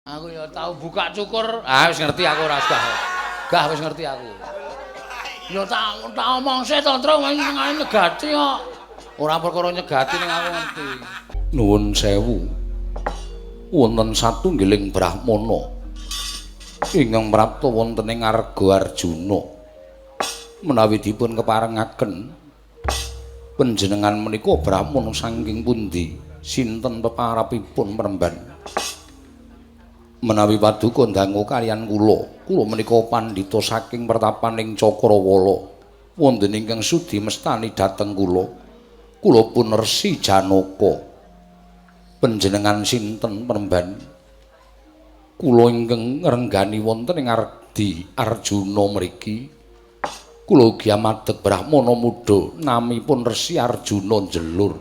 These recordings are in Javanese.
Aku ya tau buka cukur. Ah wis ngerti aku ora usah. Gah wis ngerti aku. Ya tak tak omong sik to, Tru, ngene nyegati kok. Ora perkara nyegati ning aku ngerti. Nuwun sewu. Wonten satunggiling brahmana ingkang prapta wonten ing Arga Arjuna. Menawi dipun keparengaken panjenengan menika brahmana saking pundi? Sinten peparapipun mremban? Menawi paduka dangu kaliyan kula, kula menika pandhita saking pertapaning Cakrawala. Wonten ingkang sudi mestani dhateng kula. Kula pun Resi Janaka. Panjenengan sinten mremban? Kula ingkang ngrenggani wonten ing Ardi Arjuna mriki. Kula ugi amadeg brahmana muda namipun Resi Arjuna Njelur.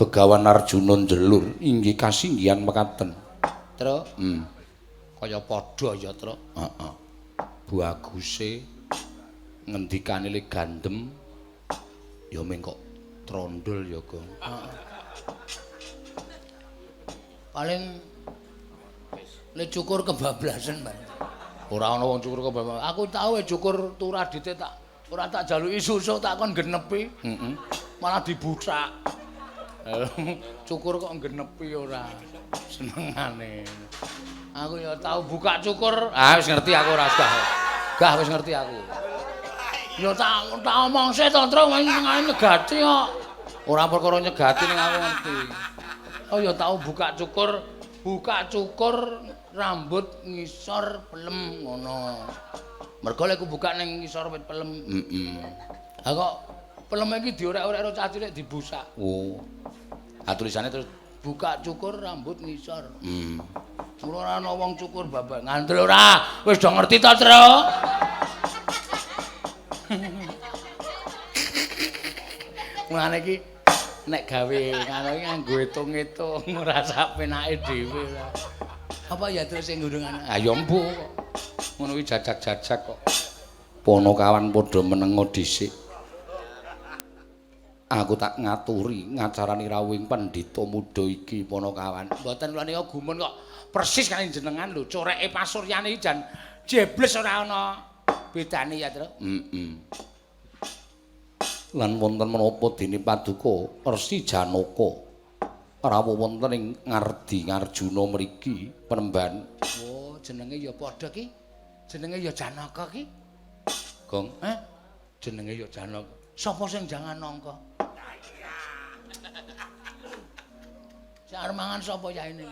Begawan Arjuna Njelur inggih kasinggihan mekaten. Tru, kaya padha ya, Tru. Heeh. Baguse ngendikane le gandem ya meng kok trondol ya, Gong. Heeh. Paling le cukur kebablasan, Mbak. Ora ana wong cukur kebablasan. Aku tau cukur turadite tak ora tak jaluki susuk tak kon genepi. Heeh. Malah dibuthak. Cukur kok genepi ora. Senengane. Aku ya tau buka cukur. Ah wis ngerti aku ora usah. Gah wis ngerti aku. Ya tak tak omong sik to, Tru, ngene nyegati kok. Ora perkara nyegati ning aku ngerti. Oh ya tau buka cukur rambut ngisor pelem ngono. Mergo lek buka ning ngisor wit pelem. Heeh. Ha kok pelem iki diorek-orek karo cah cilik dibusak. Oh. Ha tulisane terus buka cukur rambut ngisor. Mula ora ana wong cukur babak ngandel ora. Wis do ngerti to, Tru? Mulane iki nek gawe ngono iki nganggo hitung-hitung ora sak penake dhewe lah. Apa ya terus sing ngundungan? Ha ya mbuh kok. Ngono kuwi jajak-jajak kok. Ponokawan padha menengo dhisik. Aku tak ngaturi ngacarani rawuhing pandhita muda iki Ponokawan. Mboten kula nika gumun kok persis kali jenengan lho, coreke pasuryane iki jan jebles ora ana bedane ya, Tru. Heeh. Lan wonten menapa dene paduka Resi Janaka rawuh wonten ing Ngardi Ngarjuna mriki penemban. Oh, jenenge ya padha ki. Jenenge ya Janaka ki. Gong, eh? Jenenge ya Janaka. Sapa sing jangan nangka? Sing arep mangan sapa yaene?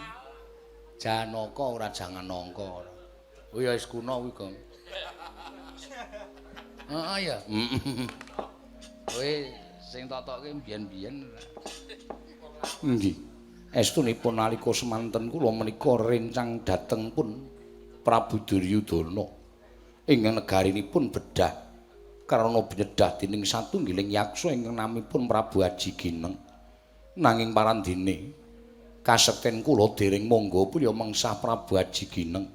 Janaka ora jangan nangka. Oh ya wis kuno kuwi, Gong. Heeh ya. Kowe sing totoke mbiyen-mbiyen. Nggih. Estunipun nalika semanten kula menika rencang dhateng pun Prabu Duryudana ingkang negarinipun bedah karana binyedah dening satunggiling yaksa ingkang namipun Prabu Aji Gineng. Nanging parandene kasekten kula dereng mangga puya mengsah Prabu Aji Gineng.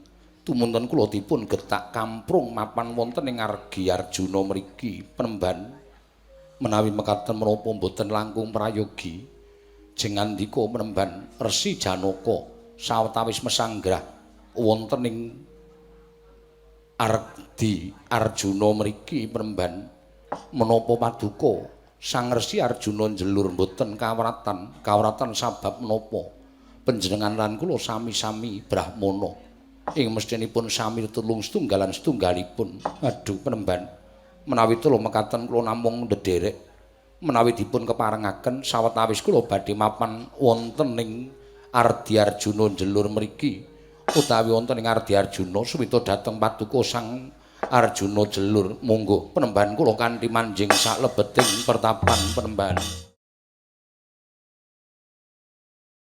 Tumunten kula dipun getak kamprung mapan wonten ing Argi Arjuna mriki penemban. Menawi mekaten menapa mboten langkung prayogi jengandika penemban Resi Janaka sawetawis mesanggrah wonten ing Ardi Arjuna mriki penemban menapa paduka Sang Resi Arjuna njelur mboten kawratan kawratan sabab menapa panjenengan lan kula sami-sami brahmana ing mestinipun sami tulung setunggalan setunggalipun. Aduh penemban, menawi tulung mekaten kula namung ndederek menawi dipun keparengaken sawetawis kula badhe mapan wonten ing Ardi Arjuna njelur mriki utawi wonten ing Ardi Arjuna suwita dhateng paduka Sang Arjuna Jelur. Monggo penemban kula kanthi manjing saklebeting pertapan penemban.